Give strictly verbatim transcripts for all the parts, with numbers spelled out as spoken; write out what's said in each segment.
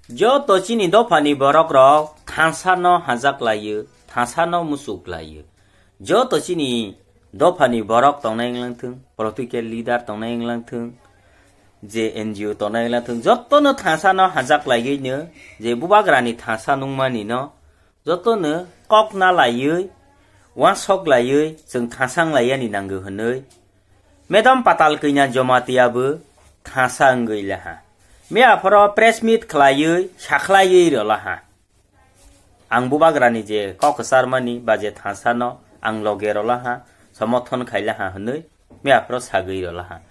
Joto chini dophani borok rok thansa no hajak laio, thansa no muchuk laio. Joto chini dophani borok tongnai wnglang thung, political leader tongnai wnglang thung, je N G O tongnai wnglang thung, joto no thansa no hajak laioi no, je bubagra ni thansa nungmani no, joto no kok na laioi, wansok laioi, chwng thansa wng laiyani nango hwnwi. Madam Patal Kanya Jamatia bo thansa wngwi laha. Miya phoro press meet khlaiwi sakhlaiwi rwlaha. Ang bubagrani je kok kwcharmani ba je thansano ang loge rwlaha, somothon khailaha hwnwi miya phoro sagwi rwlaha.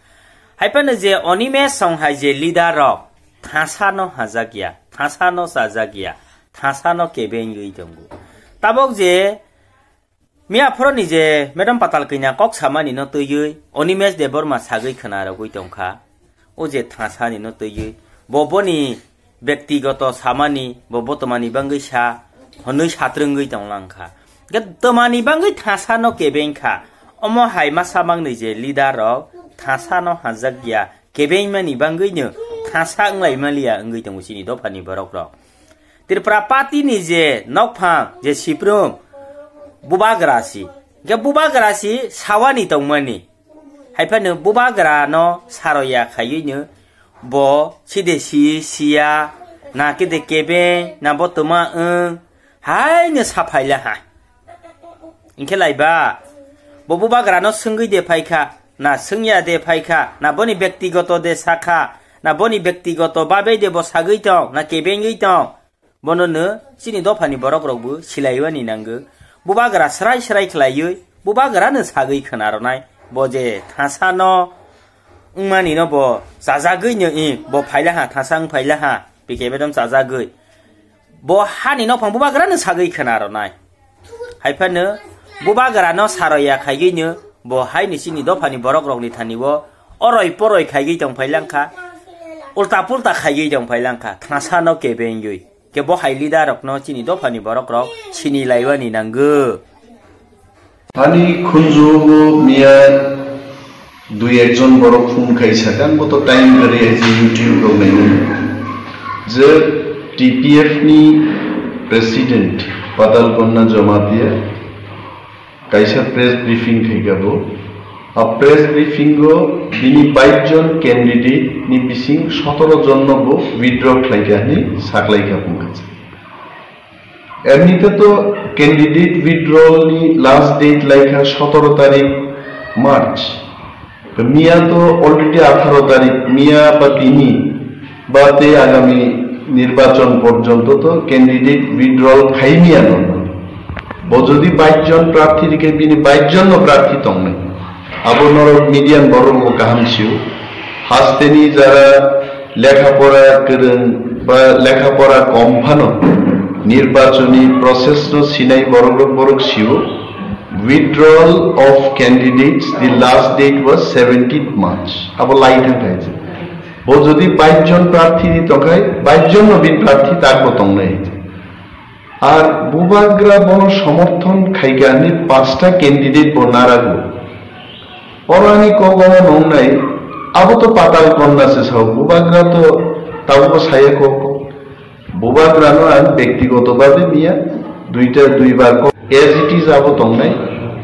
Haiphano je Animesh song hai je leader rok thansano hajakya, thansano chajakya, thansano kebengwi tongo. Tabok je Miya phoroni je Madam Patal Kanya kok samani no twiwi Animesh Debbarma sagwi khwna rogwi tongkha. O je thasani no twiwi bo boni bektigoto samani bo bo twmani bangwi sa hwnwi satrwngwi tonglangkha. Ge twmani bangwi thasa no kebengkha. Omo hai masa mangni je leader rok thasa no hajak ya kebengmani bangwi no thasa wnglai maliya wngwi tongo chini dophani borok rok. Tripura Party ni je nokphang je Siprum bubagra si, hingke bubagra si sawani tongmani. Haiphano bubagra no saroya khaiwi no bo side si siya na kede kebe na bo toma wng hai no saphaila ha. Hingke laiba bo bubagra no swngwi de phaikha na swngya de phaikha na boni bektigoto de sakha na boni bektigoto babe de bo sagwi tong na kebengwi tong. Bono no chini dophani borok rok bo silaiwani nango. Bubagra srai srai khlaiwi bubagra no sagwi khwna rwnai. Bo je thasa no wngmani no bo chajagwi no i bo phaila ha thasa wng phaila ha pike bedom chajagwi. Bo hani nokphang bubagra no sagwi khwna rwnai. Haiphano bubagra no saroya khaiwi no bo haini chini dophani borok rokni thani o oroi poroi khaiwi tong phailangkha. Ulta pulta khaiwi tong phailangkha. Thasa no kebengwi. Ke bo hai leader rokno chini dophani borok rok sini laiwani nango. Ani khunjugo miya dui ekjon borok phone khai sakha, bo to time kwrwi hai je YouTube rok nainani. Je T P F ni president Patal Kanya Jamatia kaisa press briefing khaikha bo. A press briefing o bini bais jon candidate ni bising sotoro jon no bo withdraw khlaikha hinwi saklaikha phone khai. Emnite to candidate withdrawal ni last date laikha sotoro tarik March. To miya to already atharo tarik, miya ba tini ba tei agami nirbachon porjonto to candidate withdrawal khai miya no. Bo jodi bais jon prarthi rikhe bini bais jon no prarthi tongnai. Abo norok media ni borok bo kaham sio. Hasteni jara lekha pora kwrwng ba lekha pora kom phano nirbachoni process no sinai borok rok borok sio. Withdrawal of candidates, the last date was seventeenth March. Abo lai thang thai je. Bo jodi bais jon prarthi di tongkhai, bais jon no bin prarthi tak bo tongnai. Ar bubagra bono somorthon khaikha hinwi pasta candidate bo narago. Oro ani kok omo nongnai, abo to Patal Kanya se sao, bubagra to tabukbo saya kok. Bubagra no ang bektigoto bhabe miya duita duibar kok. As it is abo tongnai.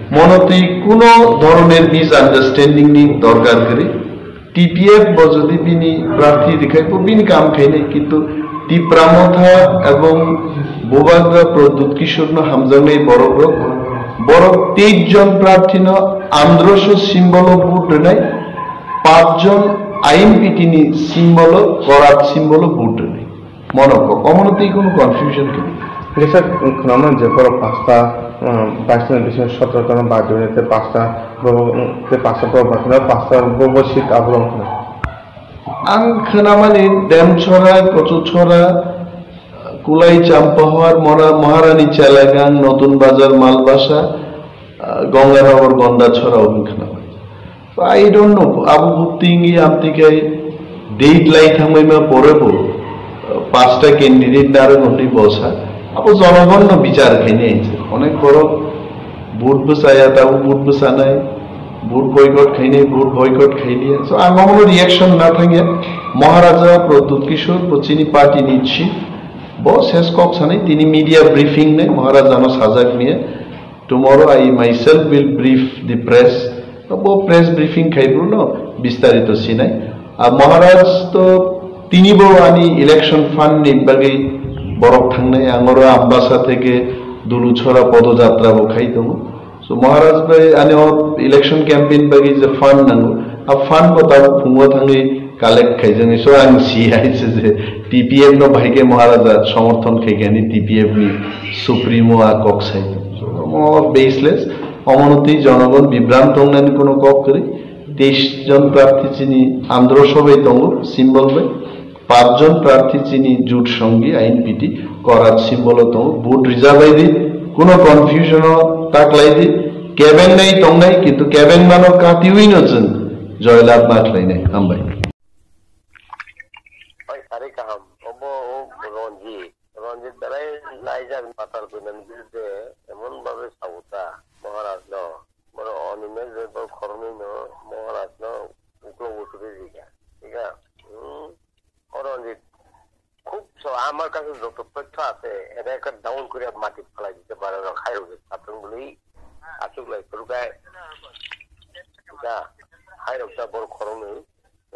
Mono twi kuno dhoroner misunderstanding ni dorkar kwrwi. T P F bo jodi bini prarthi rikhai bo bini kam khainai, kintu Tipra Motha ebong Bubagra Pradyut Kishore no hamjaknai borok rok, borok teis jon prarthi no androso symbol o vote rwnai, pach jon I N P T ni symbol o, korat symbol o vote rwnai. Mono kok, omono tei kono confusion kwrwi. Hingke sir, khwnamani je borok pasta, um, bais jona bisingo sotoro jona bad rwnai tei pasta borok, um, tei pasta borok bad rwnai, pasta bo, bo seat abo rok khna. Ang khwnamani Demchora, Kochuchora, Kulai, Champahor, Mora-, Maharani Chelagang, Notun Bazar, Malbasa, ah, Ganganagar, Gondachora hwnwi khwnamani. I don't know, abo buting i amtwi khai date lai thangbai ma pore bo, uh, pasta candidate naro hwnwi bo sa. Abo jonogon no bichar khainai hinse. Onek borok vote bo chaya, tabo vote bo chanai. Vote boycott khainai, vote boycott khailiya. So, ang omono reaction na thangya. Maharaja Pradyut Kishore bo chini party ni chief. Bo ses kok sanai, tini media briefing nai, Maharaja no sajak niya. Tomorrow I myself will brief the press. Bo press briefing khai bru no bistarito sinai. A Maharaj to tini bo ani election fund ni bagwi borok thangnai. Ang oro Ambasa theke Duluchhora podojatra bo khai tongo. So Maharaj bai ani o election campaign bagwi je fund nango, a fund bo tabuk phungo thangwi collect khaijani. So ang si hai se je T P F no bahai khe Maharaja somorthon khai khe ani T P F ni supremo a kok sai. So omo baseless, omono twi jonogon bibranto wngnani kuno kok kwrwi. Teis jon prarthi chini andro sobai tongo, symbol bai. Pachjon prarthi chini jut songi I N P T korat symbol o tongo, vote rija bai di, kuno confusion o ta klai di, kebeng nai tongnai, kintu kebeng mano katiwi no chwng joylab ma khlainai. Hambai. Oi, sari kaham, obo o Ranjit, Ranjit belai laijak patal kuinani birudde emon babe sauta Maharaj no, boro Animesh bai boro khoroknwi no Maharaj no uklok uchuri rija, thik na? Hmm. O Ranjit, খুব স-, আমার কাছে যত তথ্য আছে, এটা একটা ডাউন করে মাটি ফেলাই দিতে পারে, ওরা খাই রোগে ছাত্রগুলি আসুক লাই করুকায়, এটা খাই রোগটা বড় খরচ নেই,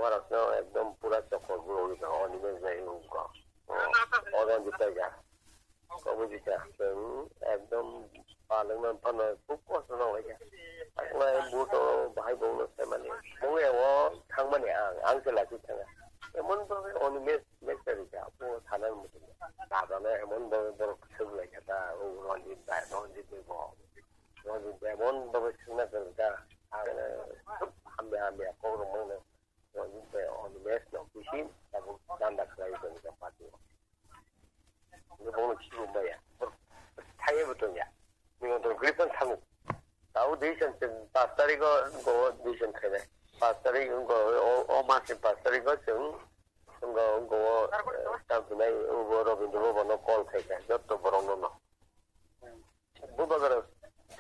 ওরা তো একদম পুরা চক্কর গুলো হইল, অনিমেষ যাই হোক, ও, ও রঞ্জিত tiger. Kobui jita, chwng ekdom palwngma phano khub kosto nang lai kha. Takla buto bahai bongno saimani. Bongni abo thangmani ang, ang se laki thanga. Emon bhabe oni mes, mes tari kha, bo thanani muchung. Dadano emon bhabe borok swk lai kha ta, o Ranjit bai, Ranjit bai bo. Ranjit bai emon bhabe swkna kwrwi kha. Ang khub hamya hamya kok rwmani. Roni bai, oni mes no bisi tabuk danda khlai tong kha party o. Ni bono khibu maya. Thaiye bo tong ya. Ni mo tong gripan thangu. Tau decision chwng pas tarik o go decision khainai. Pas tarik go o, o mas ni pas tarik o chwng go go tam hinai ubo Rabindra Bhavan no call khai kha. Jotto borok no no. Bubagra,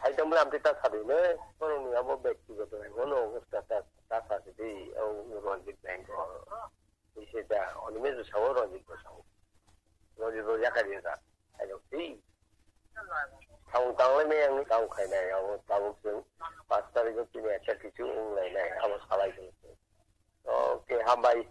hai tongmani amtwi ta sadine, borokni abo bektigoto hai bono ta, ta, ta sadidi, o Ranjit Bank o. Ise da, oni mejo sao Ranjit bo sao. Ranjit bo yakari da. Hai rok si. Tang tanglai me ang tang khainai, abo tabuk chwng pas tarik o chini ekta kichu wng lainai, abo salai tong. Okay, hambai.